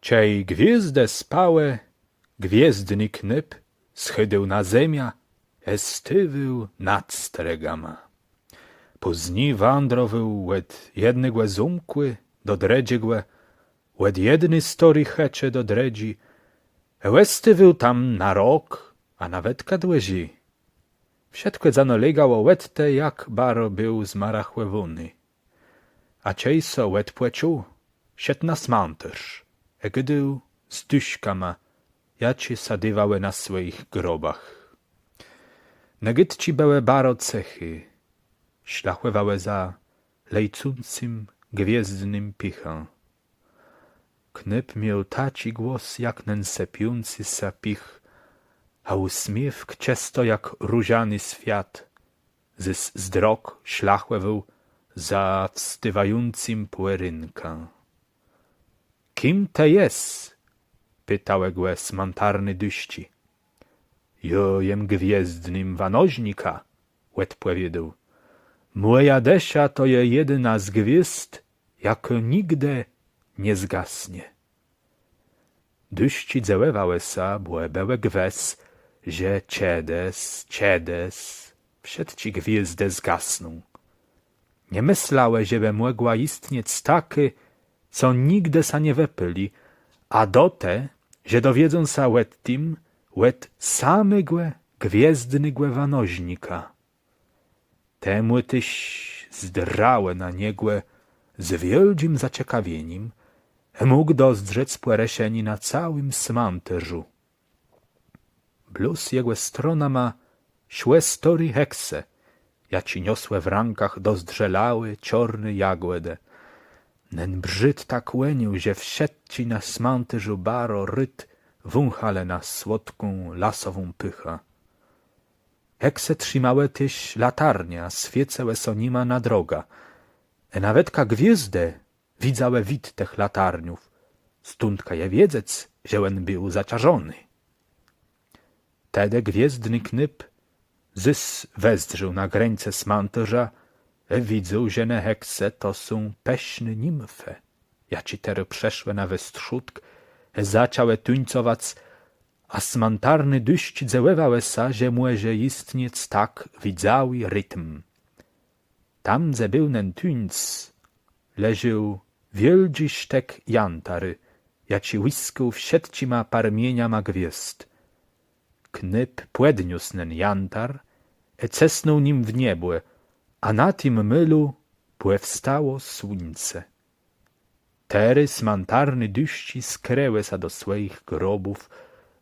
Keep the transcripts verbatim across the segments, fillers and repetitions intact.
Czej gwiôzdë spałë, gwiezdny knôp schôdôł na zemiã ë stôwôł nad strëgama. Pózni wãdrowôł òd jednégò zómkù do drëdżégò, òd jedny stôri chëczë do drëdżi, ë òstôwôł tam na rok, a nawetka dłëżi. Wszëtkò zanôlégało òd te, jak baro béł zmarachòwóny. A czej so òdpòcził, szedł na smãtôrz ë gôdôł z dëszkama, jaczé sôdowałë na swòjich grobach. Ne gôdczi bëłë baro cëché, szlachòwałë za lecącym gwiezdnym pichã. Knôp miôł taczi głos jak nen sëpiący sã pich, a ùsmiéwk czësto jak różany swiat. Zôs zdrok szlachòwôł za wstôwającym pòrénkã. Kim të jes? Pitałë gò smãtarné dëszczi. Jô jem gwiezdnym wanożnikã, òdpòwiedzôł. Mòja dësza to je jedna z gwiôzd, jakô nigdë nie zgasnie. Dëszczi dzëwòwałë sã, bò bëłë gwës, że czedës, czedës wszëtczé gwiôzdë zgasną. Nie mëslałë, żebë mògła jistniec takô, co nigdë sã nie wëpôli, a do te, że dowiedzą sã ò tim òd samégò gwiezdnégò wanożnika. Temù téż zdrzałë na niegò z wiôldżim zacekawienim, mógł dozdrzec pòrëszenié na całim smãtôrzu. Blós jegò stronama szłë stôré heksë, jaczé niosłë w rãkach dozdrzelałé czôrné jagòdë. Nen brzôd tak wòniôł, że wszëtczé na smãtôrzu baro rôd wąchalë nã słodką lasową pôchã. Heksë trzimałë téż latarnie, swiécëłë so nima na drogã. Ë nawetka gwiôzdë widzałë wid tëch latarniów, stądka je wiedzec, że òn béł zaczarzony. Tedë gwiezdny knôp zôs wezdrzôł na grańcã smãtôrza ë widzôł, że ne heksë to są pëszné nimfë, jaczé terô przëszłë na westrzódk ë zaczãłë tuńcowac, a smãtarné dëszczi dzëwòwałë sã, że mòże jistniec tak widzałi ritm. Tam, dze béł nen tuńc, leżôł wiôldżi sztëk jantaru, jaczi łiskôł wszëtczima parmieniama gwiôzd. Knôp pòdniósł nen jantar ë cësnął nim w niebò, a na tim môlu pòwstało słuńce. Terô smãtarné dëszczi skrëłë sã do swòjich grobów,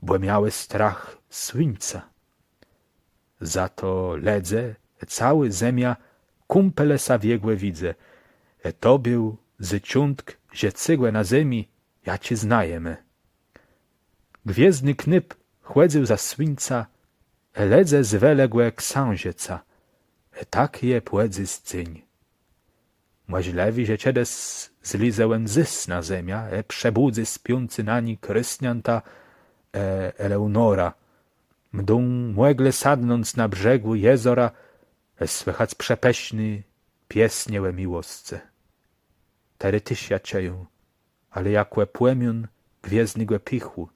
bò miałë strach słuńca. Za to lëdze, całô zemia kąpelë sã w jegò widze. Ë to béł zôczątk żëcégò na zemi, jaczé znajemë. Gwiezdny knôp chòdzył za słuńcã, ë lëdze zwelë gò ksãżëcã. Ë tak je pò dzys dzéń. Mòżlëwé, że czedës zlézë òn zôs na zemiã ë przebùdzy spiącé na ni krôsniãta ë Eleònorã. Mdą mòglë sadnąc na brzegù jezora ë słëchac przepëszné piesnie ò miłoscë. Terô téż jã czëją, ale jakò pòmión gwiezdnégò pichù.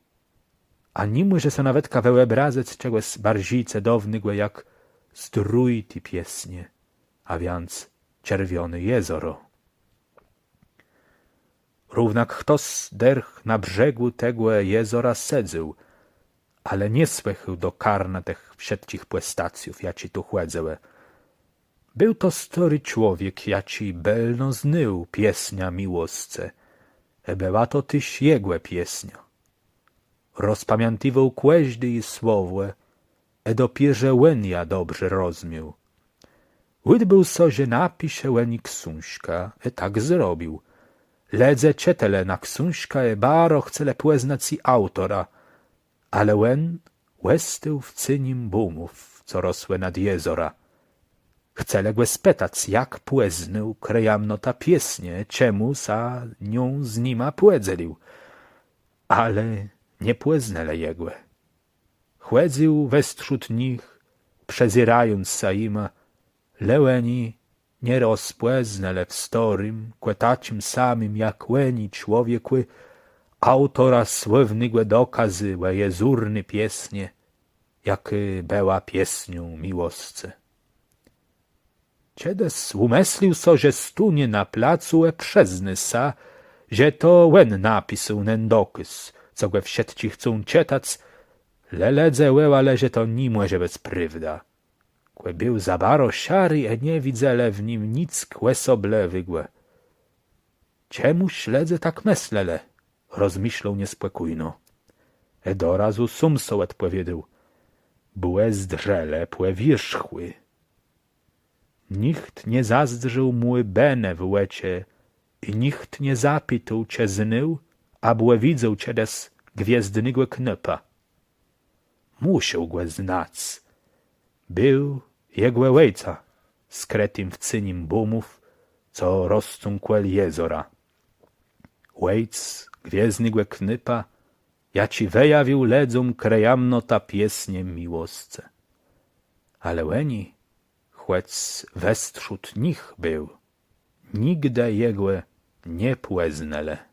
A ni mòże so nawetka wëòbrazëc czegòs barżi cëdownégò jak zdrój ti piesnie, a wiãc Czerwioné jezoro. Równak chtos dërch na brzegù tegò jezora sedzôł, ale nie słëchôł do karna tëch wszëtczich pòstacjów, jaczé tu chòdzëłë. Béł to stôri człowiek, jaczi bëlno znôł piesniã miłoscë. Ë bëła to téż jegò piesniô. Rozpamiãtiwôł kòżdé ji słowò, ë dopiérze òn jã dobrze rozmiôł. Ùdbôł so, że napisze ò ni ksążkã, ë tak zrobił. Lëdze czëtelë nã ksążkã ë baro chcelë pòznac ji aùtora. Ale òn òstôł w cenim bómów, co rosłë nad jezorã. Chcelë gò spëtac, jak pòznôł krëjamnotã piesnie, czemù sã nią z nima pòdzelił. Ale nie pòznelë jegò. Chòdzył westrzód nich, przezérając sã jima, le òni nie rozpòznelë w stôrim, kò taczim samim jak òni człowiekù, aùtora słôwnégò dokazu ò jezórny piesnie, jakô bëła piesnią miłoscë. Czedës ùmëslił so, że stónie na placu ë przëznô sã, że to òn napisôł nen dokôz, co gò wszëtcë chcą czëtac, le lëdze wòłalë, że to ni mòże bëc prôwda. Kò béł za baro szari ë nie widzelë w nim nick òsoblëwégò. Czemùż lëdze tak mëslelë? Rozmëszlôł niespòkójno. Ë dorazu sóm so òdpòwiedzôł: Bò zdrzelë pò wiérzchù. Nicht nie zazdrzôł mù bënë w òczë i nicht nie zapitôł, czë znôł abò widzôł czedës gwiezdnégò knôpa. Mùszôł gò znac. Béł jegò òjcã, skrëtim w cenim bómów, co roscą kòl jezora. Òjc gwiezdnégò knôpa, jaczi wëjawił lëdzóm krëjamnotã piesnie miłoscë. Ale òni, chòc westrzód nich béł, nigdë jegò nie pòznelë.